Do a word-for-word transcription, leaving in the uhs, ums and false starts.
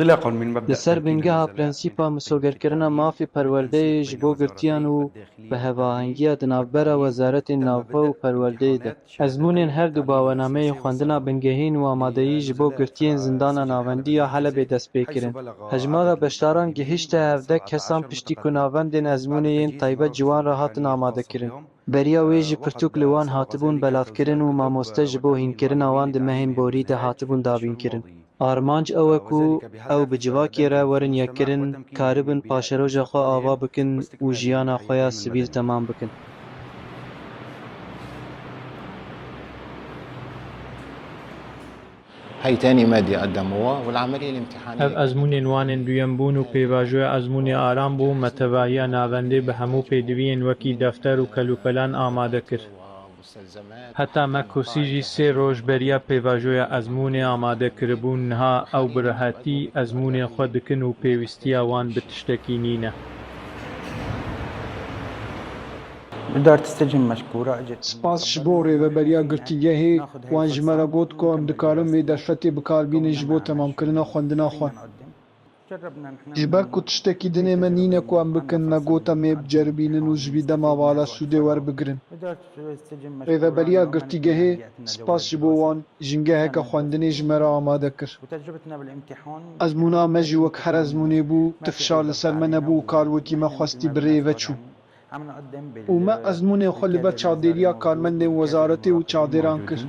Li ser bingeha prensîpa misogerkirina mafê perwerdeyê ji bo girtiyan û bi hevahengiya di navbera Wezaretên Navxwe û Perwerdeyê de, ezmûnên her du bawenameyê xwendina bingehîn û amadeyî ji bo girtiyên Zindana Navendî ya Helebê dest pê kirin. Hejmara beşdaran gihîşte hevdeh kesan piştî ku navendên ezmûnê yên taybet ji wan re hatin amadekirin. Beriya wê jî pirtûk li wan hatibûn belavkirin û mamoste ji bo hînkirina wan di mehên borî de hatibûn dabînkirin. Armanc ew e ku ew bi civakê re werin yekkirin, karibin paşeroja xwe ava bikin û jiyana xwe ya sivîl temam bikin. هاي تاني مادة قدموها والعملية الامتحانية. Ev ezmûnên wan ên duyem bûn û pêvajoya ezmûnê aram bû, me tevahiya navendê bi hemû pêdiviyên wekî defter û kelûpelan amade kir. Heta me kosî jî sê roj beriya pêvajoya ezmûnê amade kiribûn, niha ew bi rehetî ezmûnên xwe dikin û pêwîstiya wan bi tiştekî nîne. Spas ji bo rêveberiya girtîgehê, wan ji me re got ku em dikarin vê derfetê bi kar bînin ji bo temamkirina xwendina xwe. Ji ber ku tiştekî dinê me nîne ku em bikin, me got em ê biceribînin û ji vî dema vala sûdê werbigirin. Rêveberiya girtîgehê, spas ji bo wan, jîngeheke xwendinê ji me re amade kir. Ezmûna me jî wek her ezmûnê bû, tu fişar li ser me nebû û kar wekî me xwestî bi rê ve çû. Û me ezmûnên xwe li ber çavdêriya karmendên wezaretê û çavdêran kir.